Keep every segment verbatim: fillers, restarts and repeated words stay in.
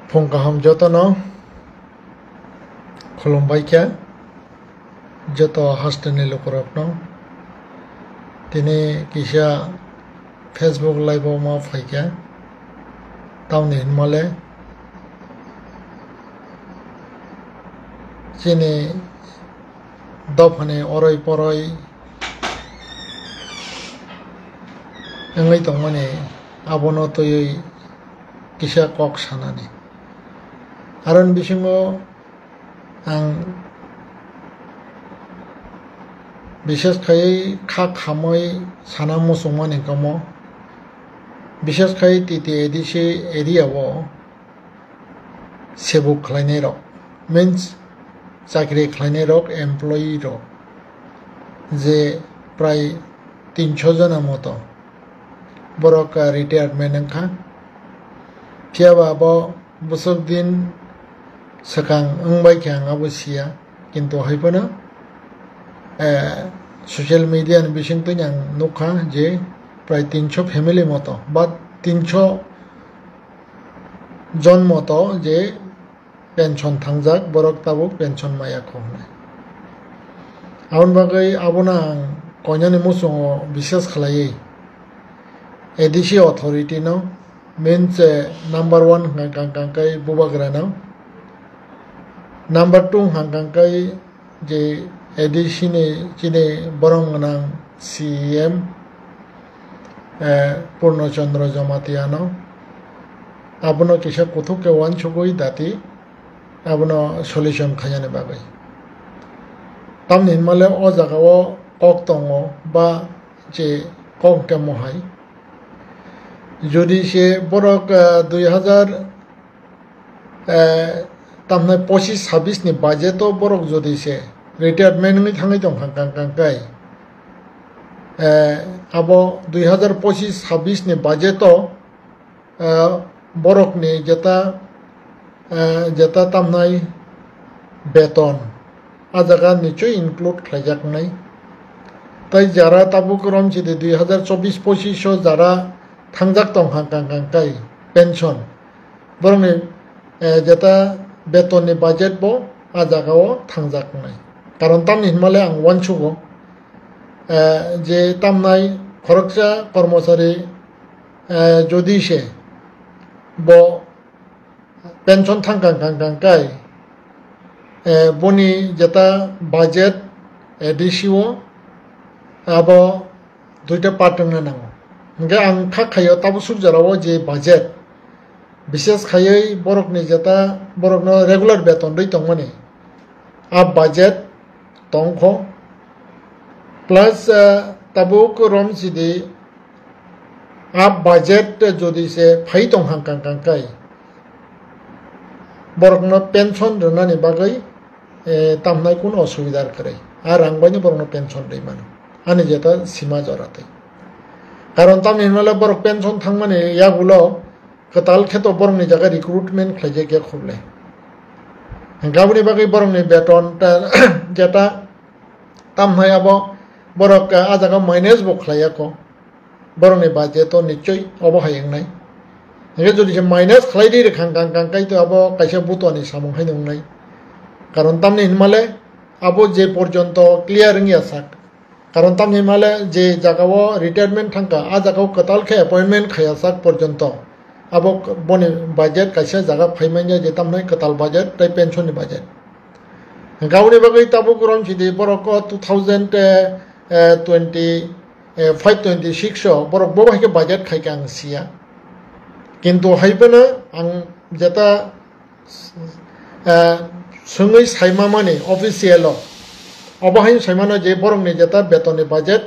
Phung kaham jotono khulumbai kha, joto hasteni lukurokno. Tini kisa Facebook live o ma phaikha, tamni hinmale chini dophani oroi poroi wngwi tongmani, abono twiwi kisa kok sanani. Aroni bisingo ang bishes khai kha khamwi sana muchungmani kamo, bishes khai T T A D C area o sebuk khlainai rok, means chakri khlainai rok, employee rok, je prai tinso jona moto borok, ah, retirement wngkha. Phiya ba bo bwswk din swkang wngbai khe ang abo siya, kintu hai phano, eh, social media ni bisingtwi ang nukha je prai tinso family moto ba tinso jon moto je pension thangjak, borok tabuk pension maya kho hwnwi. Aboni bagwi abono ang koinani muchungo bishes khlaiwi A D C authority no, means, eh, number one hwnkha kang kang kai bubagra no, number two hwnkha kang kai je A D C ni chini borong gwnang C E M, eh, Purno Chandra Jamatia no, abono kisa kuthuk khe uansugwi dati abono solution khainani bagwi. Tamni hinmale o jaga o kok tongo ba je kok hwnkhe mohai. Jodi se borok, eh, dui hazar, eh, tamnai pochis sabis ni budget o borok jodi se retirement wngwi thangwi tongkha kang kang kai, eh, abo dui hazar pochis sabis ni budget o, eh, borokni jeta, eh, jeta tamnai beton, a jaga nichoi include khlaijaknai. Tai jara tabuk romchidi dui hazar chobbish pochis o jara thangjak tongkha kang kang kai pension, borokni, eh, jeta betonni budget bo a jaga o thangjak wngnai. Karon tamni hinmale ang uansugo, eh, je tamnai khoroksa kormochari, eh, jodi se bo pension thang kang kang kang kai, eh, boni jeta budget, eh, A D C o abo duita part wngna nango. Hingke ang kha khaio tabo suk jora o je budget, bishes khaioi borokni jeta borokno regular beton rwi tongmani, a budget tongkho, plus, eh, tabuk romchidi a budget jodi se phai tongkha kang kang kai, borokno pension rwnani bagwi, eh, tamnai kunu osubida kwrwi. A rang baino borokno pension rwi mano. Ani jeta sima jora twi. Karon tamni hinmale borok pension thangmani yagulo kwtal khe to borokni jaga recruitment khlaijak ya khuble. Hingke aboni bagwi borokni beton ta, jeta tamnai abo borok, eh, a jaga minus bo khlaiya kho. Borokni budget o nichoi obo hai wngnai. Hingke jodi se minus khlai di rwkha kang kang kai to abo kaisa buto ni samung hai wngnai. Karon tamni hinmale abo je porjonto clear wngya sak. Karon tamni hinmale je jaga o retirement thangkha, a jaga o kwtal khe appointment khaya sak porjonto abo k-, boni budget kaisa jaga phai manya je tamnai kwtal budget tei pension ni budget. Hingke aboni bagwi tabuk romchidi borok o two thousand, eh, eh, twenty, eh, five twenty six o borok bo hai khe budget khai kha ang siya. Kintu hai phano ang jeta, eh, swngwi saima mani official o, obo hai saimano je borokni jeta betonni budget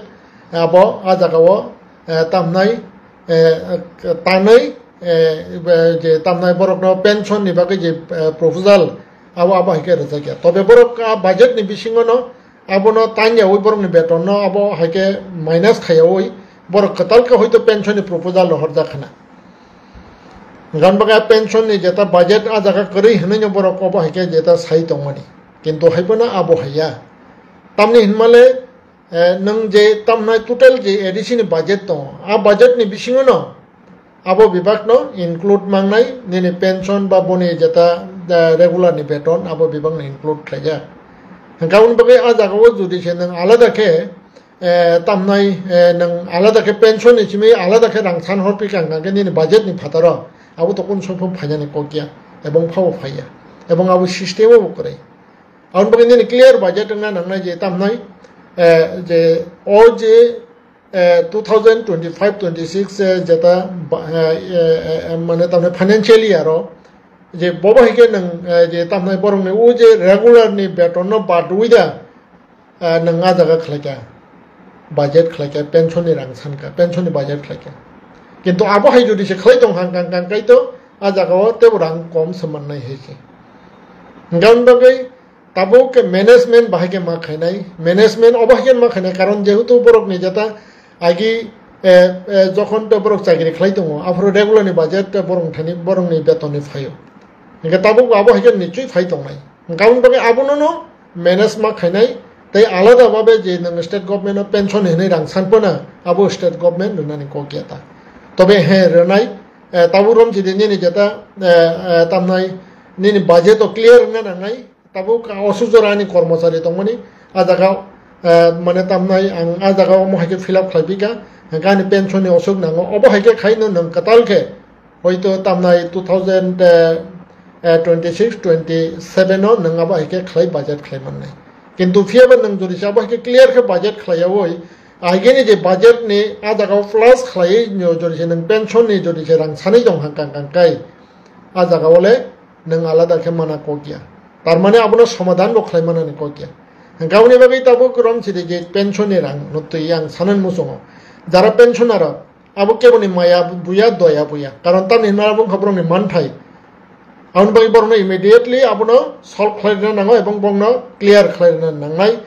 abo a jaga o, eh, tamnai, eh, tanwi, eh, je tamnai borokno pension ni bagwi je, eh, proposal abo, abo hai khe rwjak ya. Tobe borok a budget ni bisingo no abono tanya ui borokni betonno abo hai khe minus khaya ui borok kwtal khe hoito pension ni proposal rohorjak khna. Gan baga pension ni jeta budget a jaga kwrwi hinwi no borok obo hai khe jeta sai tongmani. Kintu hai phano abo hai ya. Tamni hinmale, eh, nwng je tamnai total je A D C ni budget tongo, a budget ni bisingo no abo bibakno include mangnai, nini pension ba boni jeta, eh, regular ni beton abo bibakno include khlaijak. Hwnkhe aboni bagwi a jagao jodi se nwng alada khe, eh, tamnai, eh, nwng alada khe pension ni simi alada khe rang san hor pi kang kang khe nini budget ni phataro abo to kun song phainani kok ya, ebong phao phaiya, ebong abo system o bo kwrwi. Aboni bagwi nini clear budget wngna nangnai je tamnai, eh, je o je, eh, two thousand twenty-five twenty-six, eh, jeta ba-, eh, eh, eh, mane tamnai financial year o je bobo hai khe nwng, eh, je tamnai borokni o je regular ni beton no badwi da, eh, nwng a jaga khlaikha, budget khlaikha, pension ni rang sankha, pension ni budget khlaikha. Kintu abo hai jodi se khlai tong kha, kang kang kai to a jaga o tebo rang kom se mannai hai se. Hwnkhe aboni bagwi tabuk khe management bahai khe ma khainai, management obo hai khe ma khainai, karon jehetu borok ni jeta agi, eh, eh, jokhon to borok chakri khlai tongo, aphuru regular ni budget to borok thani, borok ni beton ni phaio. Hwnkhe tabuk abo hai khe nichoi phai tongnai. Hwnkhe aboni bagwi abono no manage ma khainai, tei alada babe je nwng state government o pension hinwi rang san phano, abo state government rwnani kok ya ta. Tobe he rwnai, eh, tabuk romchidi nini jeta, eh, eh, tamnai nini budget o clear wngna nangnai, tabuk osuk jora ani kormochari tongmani, a jaga, eh, mane tamnai ang a jaga omo hai khe fill up khlai phi kha, hwnkhe ani pension ni osuk nango, obo hai khe khai no nwng kwtal khe, hoito tamnai two thousand, eh, eh, twenty-six twenty-seven o nwng abo hai khe khlai budget khlai mannai. Kintu phiya ba nwng jodi se abo hai khe clear khe budget khlai yawi, agini je budget ni a jaga o plus khlai nyo jodi se nwng pension ni jodi se rang sanwi tong kha kang kang kai, a jaga o le nwng alada khe mana kok ya. Tar mane abono somadhan bo khlai manani kok ya. Hwnkhe aboni bagwi tabuk romchidi je pension ni rang no twi ang sanani muchungo. Jara pensioner rok, abo keboni maya buya, doya buya. Karon tamni hwnba abo wngkha borokni manthai. Aboni bagwi borokno immediately abono solve khlai rwna nango ebong borokno clear khlai rwna nangnai.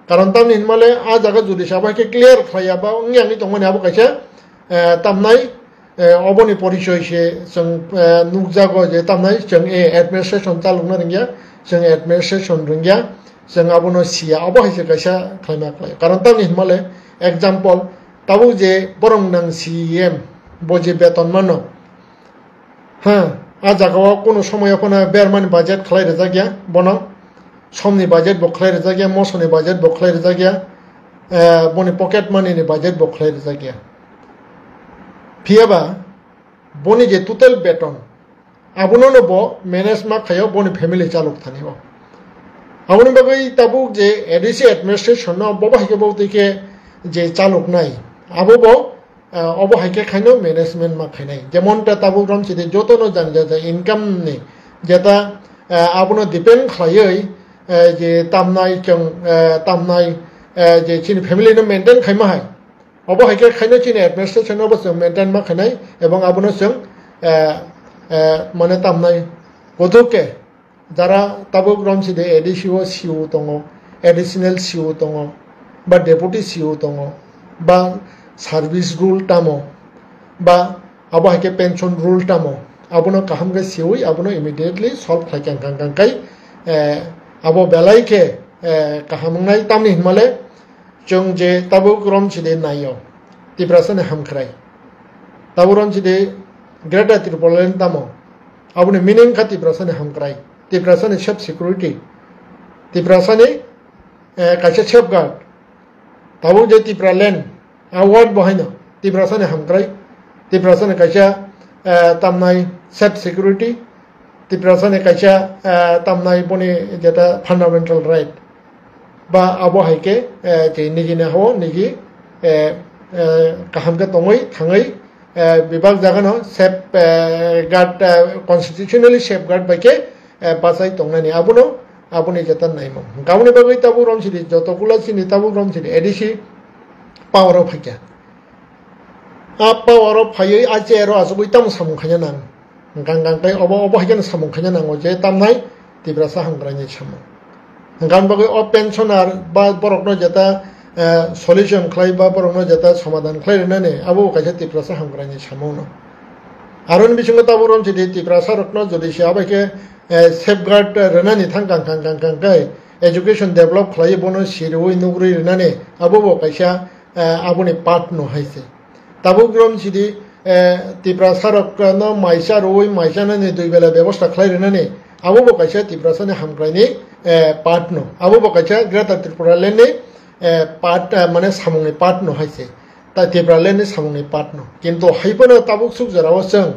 Karon tamni hwnba le a jaga jodi se abo hai khe clear khlai ya ba wngya wngwi tongmani abo kaisa, eh, tamnai, eh, oboni porichoi se chwng, eh, nukjago je tamnai chwng, eh, administration chalokna rwngya, chwng administration rwngya, chwng abono siya, obo hai se kaisa khlaima khlai. Karon tamni hwnba le example, tabuk je borok nang C E M bo je beton mano, ha, a jaga o kunu somoyo phano bermani budget khlai rwjak ya bono, somni budget bo khlai rwjak ya, mosoni budget bo khlai rwjak ya, eh, boni pocket money ni budget bo khlai rwjak ya. Phiya ba boni je total beton, abono no bo manage ma khaio boni family chalok thani o. Aboni bagwi tabuk je A D C administration no bo bahai khe bo twi khe je chalok nai, abo bo, ah, obo hai khe khaino management ma khainai. Jemon ta tabuk romchidi joto no jang jang jang income ni jeta, ah, abono depend khlaiwi, eh, je tamnai chwng, eh, tamnai, eh, je chini family no maintain khaima hai. Obo hai khe khaino chini administration no bo chwng maintain ma khainai ebong abono chwng, eh, eh, mane tamnai kothok khe jara tabuk romchidi A D C o C O tongo, additional C O tongo, ba deputy C O tongo, ba service rule tamo, ba abo hai khe pension rule tamo, abono kaham khe siwi abono immediately solve khlai kang kang kang kai, eh, abo belai khe, eh, kaham wngnai tamni hinmale chwng je tabuk romchidi naio Tiprasani hamkrai, tabuk romchidi Greater Tipraland tamo, aboni meaning kha Tiprasani hamkrai, Tiprasani self security, Tiprasani, eh, kaisa safeguard, tabuk je Tipraland, a word bo haino Tiprasani hamkrai, Tiprasani kaisa, eh, tamnai self security, Tiprasani kaisa, eh, tamnai boni jeta fundamental right. Ba abo hai khe, eh, je nijini ha-o niji, eh, eh, kaham khe tongwi thangwi, eh, bebak jagano safe, eh, guard, eh, constitutionally safeguard bai khe, eh, bachai tongnani abono, aboni jeta naimung. Hwnkhe aboni bagwi tabuk romchidi joto kula chini tabuk romchidi A D C power o phaikha. A power o phaiwi a chair o achugwi tamo samung khaina nang. Hwnkhe hwnkhe obo, obo hai kheno samung khaina nango je tamnai Tiprasa hamkraini samung. Hwnkhe aboni bagwi o pensioner ba borokno jeta, eh, solution khlai ba borokno jeta somadhan khlai rwnani abo kaisa Tiprasa hamkraini samung no. Aroni bisingo tabuk romchidi Tiprasa rokno jodi se abai khe, eh, safeguard rwnani thang kang kang kang kang kai education develop khlai bono sirwi nugri rwnani abo bo kaisa, eh, aboni part no hai se. Tabuk romchidi eh, Tiprasa rok no maisa rwi maisa nani dui bela bebosta khlai rwnani, abo bo kaisa Tiprasa ni hamkrai ni, eh, part no, abo bo kaisa Greater Tripura Land ni, eh, part, eh, mane samung ni part no hai se, ta Tripura Land ni samung ni part no, kintu hai phano tabuk suk jora o chwng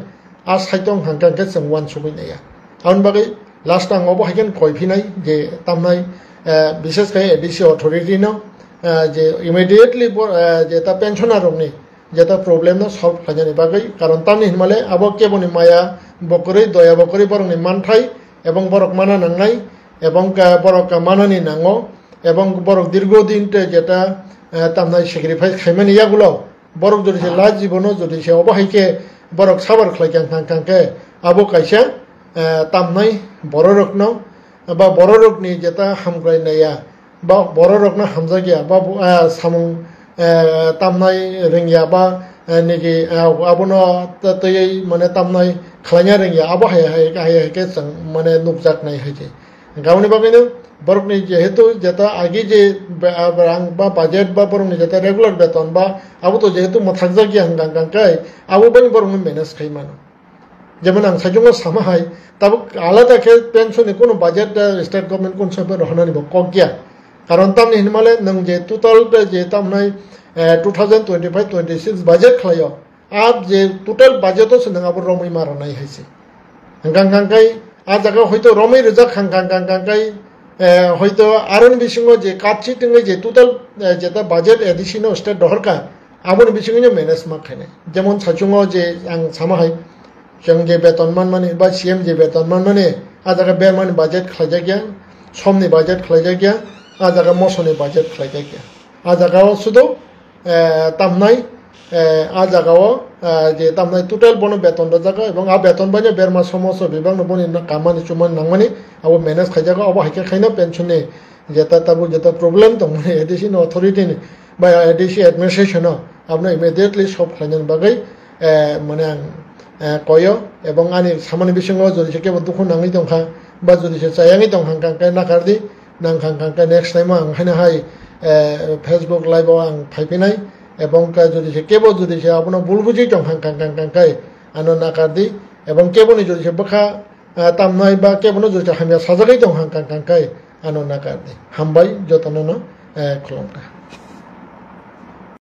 a side tong hang khe chwng uansugwi naiya. Aboni bagwi last ang obo hai khe koi phinai je tamnai, eh, bishes khe A D C authority no, eh, je immediately bo, eh, je ta pensioner rok ni jeta problem no solve khlainani bagwi, karon tamni hinmale abo keboni maya bo kwrwi, doya bo kwrwi borokni manthai ebong borok mana nangnai ebong ka-, borok ka manani nango ebong borok dirgo din te jeta, eh, tamnai sacrifice khaimani yagulo borok jodi se last jibono jodi se obo hai khe borok sabar khlai kang kang kang khe abo kaisa, eh, tamnai bororokno ba bororokni jeta hamkrai naiya ba bororokno hamjakya ba bo-, ah, samung, eh, tamnai rwngya ba, eh, nigi, ah, abono t-, twiwi mane tamnai khlaina rwngya abo hai hai hai hai khe chwng mane nukjaknai hai khe. Hwnkhe aboni bagwino borokni jehetu jeta agi je be-, ah, rang ba budget ba borokni jeta regular beton ba abo to jehetu mwthakjakya hwnkha hwnkha khe abo bai borokno manage khai mano. Jemon ang saichungo sama hai, tabuk alada khe pension ni kunu budget da state government kunu sai rohornani bo kok ya. Karon tamni hinmale nwng je total da je tamnai, eh, two thousand twenty-five twenty-six budget khlaio, a je total budget o se nwng abo romwi ma rwnai hai se. Hwnkha hwnkha khe a jaga hoito romwi rijak hwnkha hwnkha khe, eh, hoito aroni bisingo je kapchi tengwi je total, eh, jeta budget A D C no state dohorka, aboni bisingwino manage ma khainai. Jemon saichungo je ang sama hai, chwng je beton manmani ba C M je beton manmani, a jaga bermani budget khlaijakya, somni budget khlaijakya, a jaga mosoni budget khlaijakya. A jaga o sudu, eh, tamnai, eh, a jaga o, eh, je tamnai total bono beton rwjago ebong a beton baino berma somoso bibakno boni na kamani chumani nangmani abo manage khaijago, abo hai khe khaino pension ni jeta tabuk jeta problem tongmani A D C ni authority ni ba A D C administration o abono immediately solve khlainani bagwi, eh, mane ang, eh, koyo ebong ani samani bisingo jodi se kebo dukhu nangwi tongkha ba jodi se chayangwi tongkha hwnkha hwnkhe nakardi, nangkha hwnkha hwnkhe next time o ang haino hai, eh, Facebook live o ang phaiphinai ebong khe jodi se kebo jodi se abono bul bujui tongkha hwnkha hwnkhe ano nakardi ebong keboni jodi se bwkha, eh, tamnai ba kebono jodi se hamya sajagwi tongkha hwnkha hwnkhe ano nakardi. Hambai jotono no, eh, khulumkha.